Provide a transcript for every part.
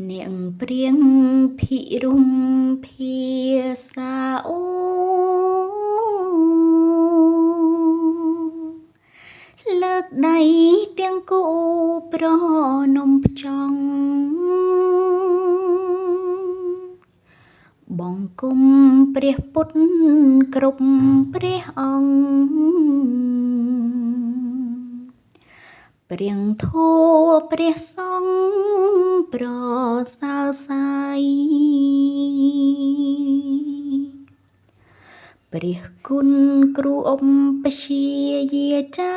អ្នកព្រៀងភិរុំភាសាអូលើកដៃទាំងគូប្រនំផ្ចង់បង្គំព្រះពុទ្ធគ្រប់ព្រះអង្គព្រះធម៌ព្រះសង្ឃប្រសើរសាយព្រះគុណគ្រូឧបជាយាចា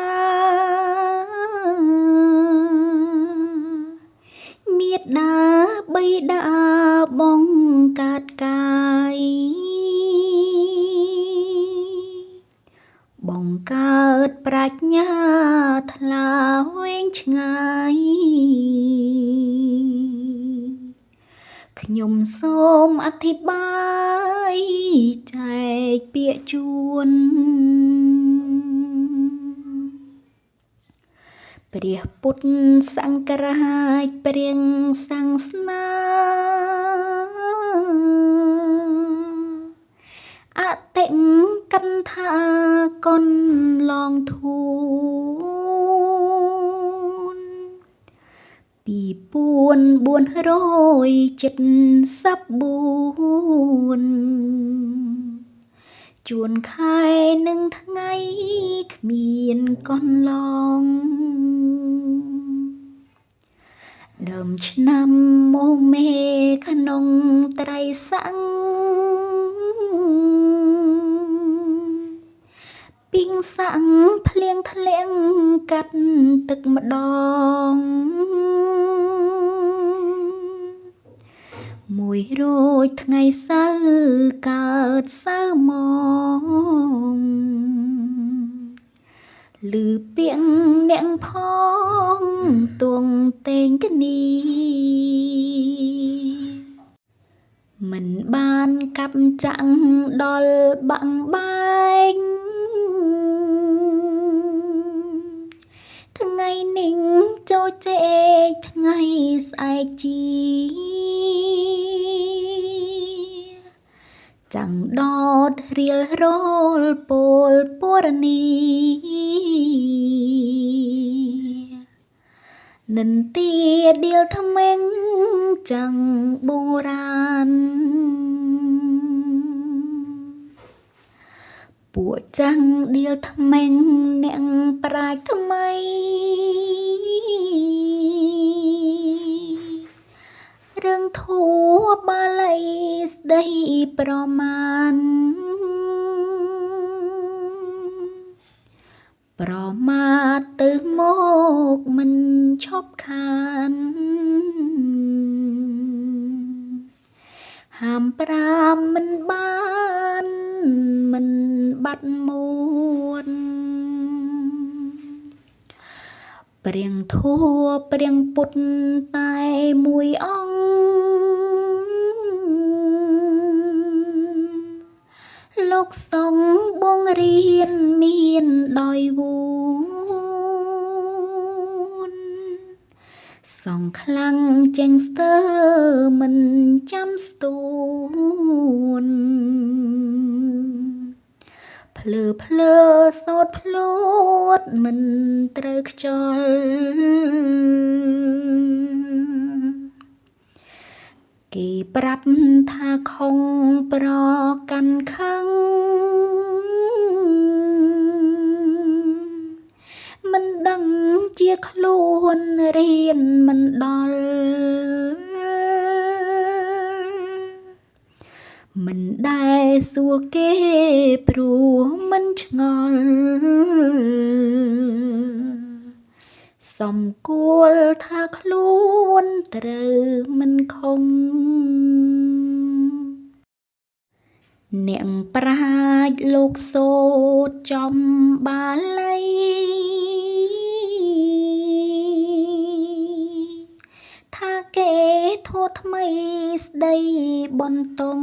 មេត្តាបិតាបងកាត់កាយបង្កើតប្រាជ្ញាថ្លាវែងឆ្ងាយខ្ញុំសូមអធិប្បាយចែកពាក្យជួនព្រះពុទ្ធសង្ឃរាជព្រះសាសនាអតិកន្ថាកុនឡងធូន 2474ជួនខែនឹងថ្ងៃគ្មានកន្លងដើមឆ្នាំមមេក្នុងត្រៃស័ង្ឃពីងសាំងភ្លៀងធ្លាក់កាត់ទឹកម្ដងមួយរោចថ្ងៃសៅរ៍កើតសៅមងឮពាក្យអ្នកផងទងតែងគ្នាមិនបានកាប់ចាក់ដល់បាក់បែកថ្ងៃនេះចូលជែកថ្ងៃស្អែកជាចាំងដតរៀលរលពលពរនីនិន្ទាដៀលថ្មិងចាំងបុរាណពួកចាំងដៀលថ្មិងអ្នកប្រាជ្ញថ្មីរឿងធัวបាលីស្ដីប្រមាណប្រមាទទៅមកមិនឈប់ខានហាមប្រាមមិនបានមិនបាត់មួនព្រះធัวព្រះពុទ្ធតែមួយអង្គលោកសង្ឃបងរៀនមានដោយវួនសង្ឃខ្លាំងចេងស្ទើមិនចាំស្ទួនភ្លើភ្លើសោតភ្លួតមិនត្រូវខ្ចល់គេប្រាប់ថាខំប្រកាន់ខឹងមិនដឹងជាខ្លួនរៀនមិនដល់មិនដែលសួរគេព្រោះមិនឆ្ងល់សំគួលថាខ្លួនត្រូវមិនខំអ្នកប្រាជ្ញលោកសូត្រចំបាលីថាគេធัวថ្មីស្ដីបន្ទង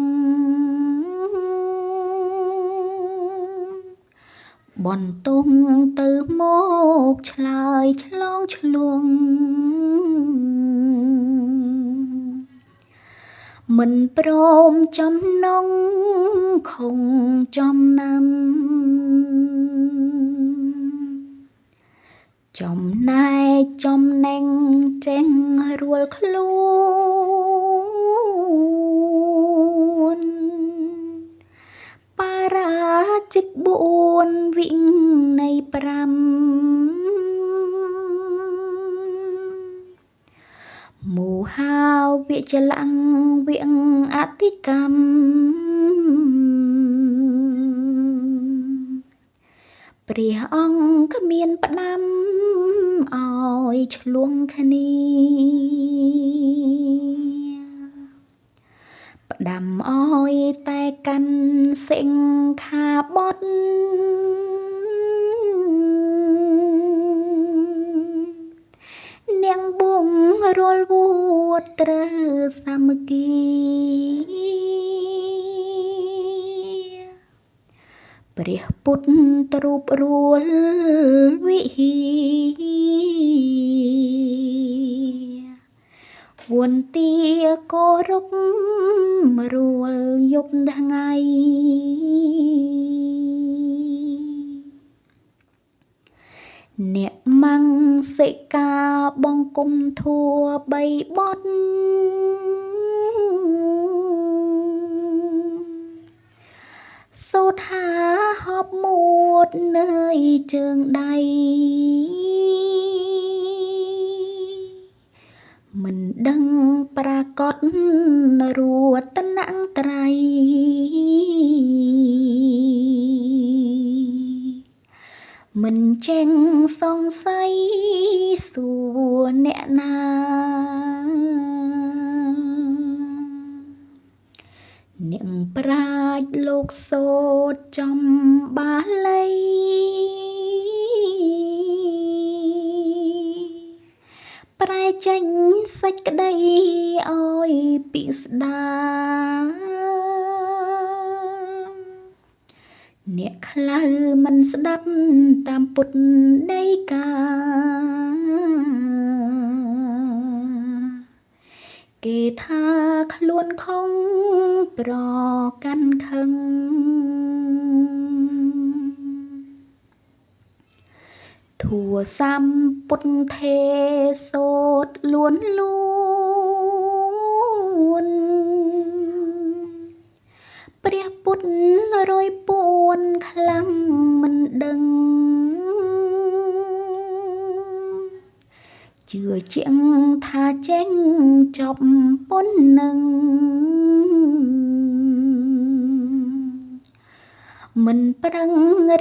បន្ទងទៅមកឆ្លើយឆ្លងឆ្លង មិនព្រមចំណងខងចំណាំចំណែកចំណេញចេញរួលខ្លួនបារាជិក4វិន័យ5មោហាវិចលੰវៀងអតិកម្មព្រះអង្គគ្មានផ្ដាំឲ្យឆ្លងគ្នាផ្ដាំឲ្យតែកាន់សិង្ខាបទនាងបួងរាល់វួតត្រូវសាមគ្គីព្រះពុទ្ធរូបរួលវិហារវន្ទាគោរពរួលយប់ថ្ងៃអ្នកមង្សិកាបង្គំធัวបីបត់សូត្រហាហប់មួតនើយជើងដៃមិនដឹងប្រាកដរួតនត្រៃមិនចេញសង្ស័យសួរអ្នកណាអ្នកប្រាជ្ញលោកសូត្រចំបាលីប្រែចេញសេចក្តីឲ្យពិស្ដាអ្នកខ្លៅមិនស្ដាប់តាមពុទ្ធដីកាគេថាខ្លួនខំប្រកាន់ខឹងធัวសម្ពុទ្ធេសូត្រលួនលួនព្រះពុទ្ធរយពួនខ្លាំងមិនដឹងជឿជាងថាចេញចប់ប៉ុណ្ណឹងមិនប្រឹង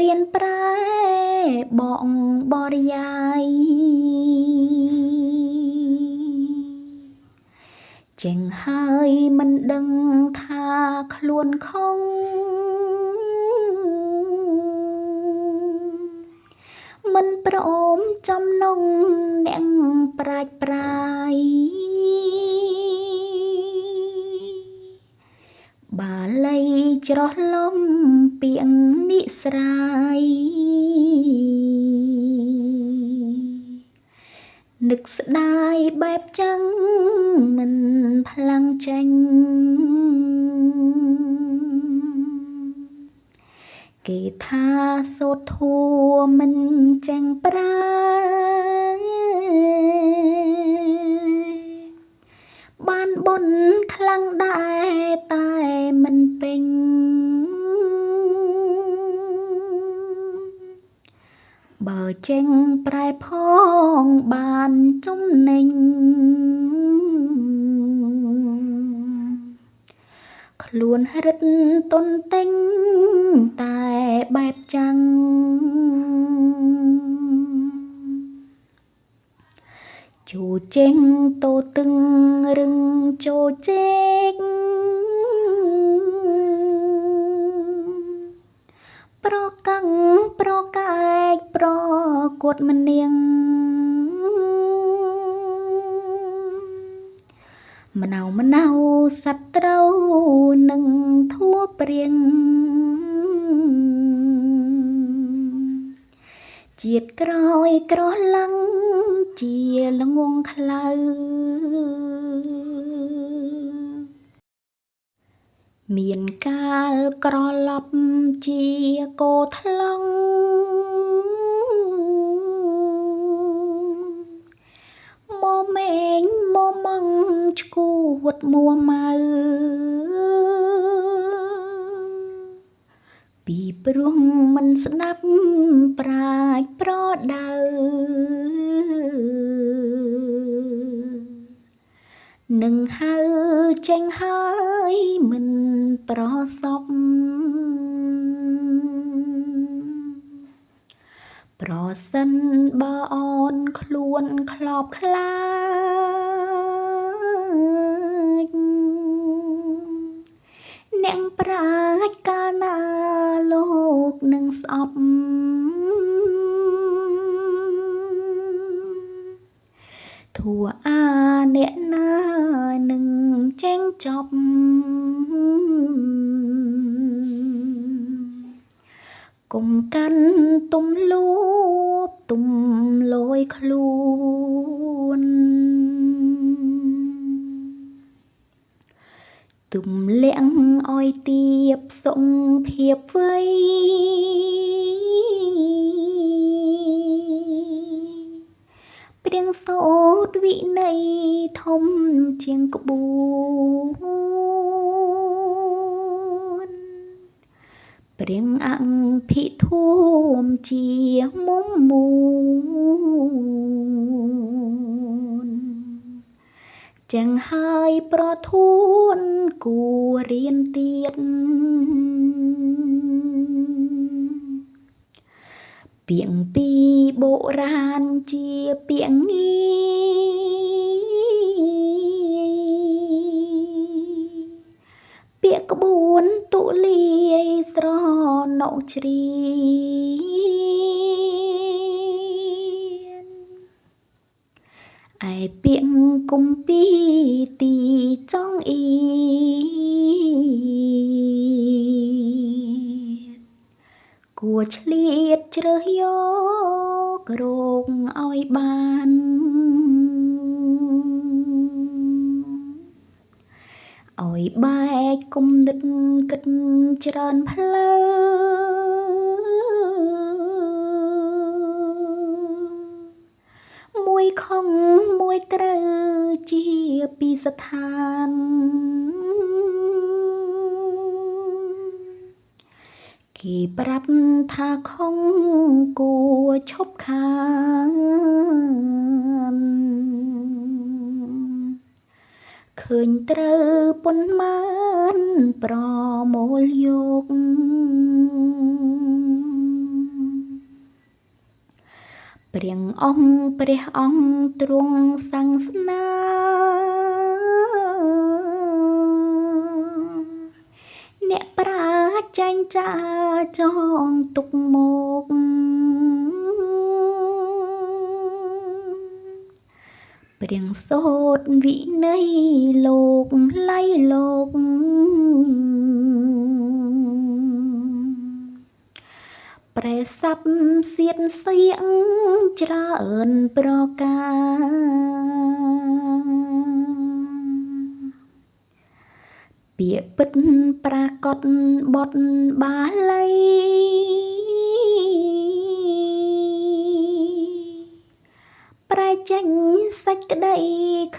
រៀនប្រែបងបរិយាយចេញហើយមិនដឹងថាខ្លួនខំមិនព្រមចំណងអ្នកប្រាជ្ញប្រាយបាលីច្រោះលំពីងនិស្រាយនឹកស្ដាយបែបចឹងមិនផ្លាំងចេញគេថាសូត្រធัวមិនចេញប្រាបានបុណ្យខ្លាំងដែរតែមិនពេញបើចេញប្រែផងបានចំណេញខ្លួនរឹតតុនទិញតែបែបចាំងជូចេងតោទឹងរឹងចូលជែកប្រកាំងប្រកែកប្រកួតម្នាងមណៅមណៅសត្រូវនឹងធัวព្រៀងជាតិក្រោយក្រឡឹងជាល្ងងខ្លៅ មានកាលក្រឡប់ជាគោថ្លង់ មកមេងមកម៉ងឈួតមួម៉ៅ ពីព្រោះមិនស្ដាប់ប្រាជ្ញប្រដៅ នឹងហៅចេញហើយមិនប្រសព ប្រសិនបើអូនខ្លួនក្លបខ្លាច អ្នកប្រាជ្ញកាលណាលោកនឹងស្អប់ ធัวអាអ្នកណានឹងចេញចប់ គុំកាន់ទុំលួបទុំលយខ្លួន ទុំលាក់អោយទៀបសុងភាពវ័យ ព្រៀងសូត្រវិន័យធំជាងក្បួន ព្រៀងអភិធមជាមុំមូល ចឹងហើយប្រធួនគួររៀនទៀត ពាក្យពីបុរាណជាពាក្យងាយ ពាក្យក្បួនទុលាយស្រណុកជ្រាន ឯពាក្យគុំពីទីចង់អ៊ី គួរឆ្លៀតជ្រើសយករោគឲ្យបាន ឲ្យបែកគុំនិតគិតច្រើនផ្លូវ មួយខំមួយត្រូវជាពីស្ថាន គេប្រាប់ថាខំគួរឈប់ខាន ឃើញត្រូវប៉ុន្មានប្រមូលយក ព្រះអង្គព្រះអង្គទ្រង់សាំងស្នា អ្នកប្រាជ្ញចែងចាចងទុកមក ព្រះសូត្រវិន័យលោកឡៃលោក ប្រែស័ព្ទសៀតសៀងច្រើនប្រការ ពាក្យពិតប្រាកដបទបាលី ប្រែចេញសេចក្តី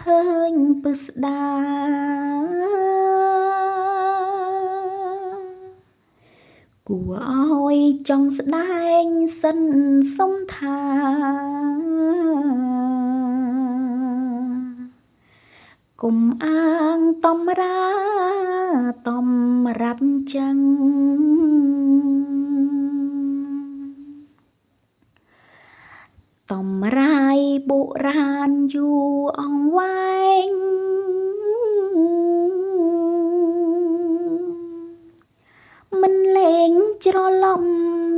ឃើញពិស្ដា គួរឲ្យចង់ស្ដែងសិនសុំថា គុំអាងតំរាតំរាប់ចឹង តំរាយបុរាណយូរអង្វែង មិនលែងច្រឡំ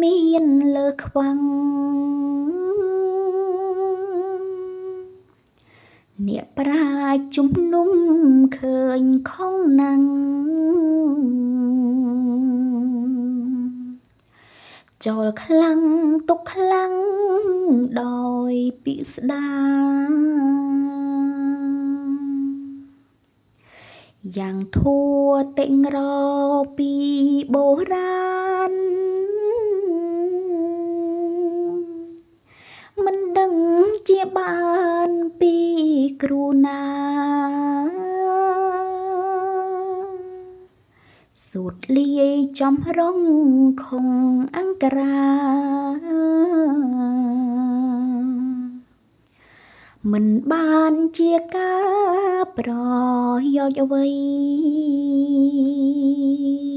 មានលើខ្វាំង អ្នកប្រាជ្ញជំនុំឃើញខំណាំង ចោលខ្លាំងទុកខ្លាំងដោយពិស្ដា យ៉ាងធួតិងរពីបុរាណ មិនដឹងជាបានពីគ្រូណា សូត្រលាយចំរងខុងអង្ក្រា មិនបានជាការប្រយោជន៍អ្វី។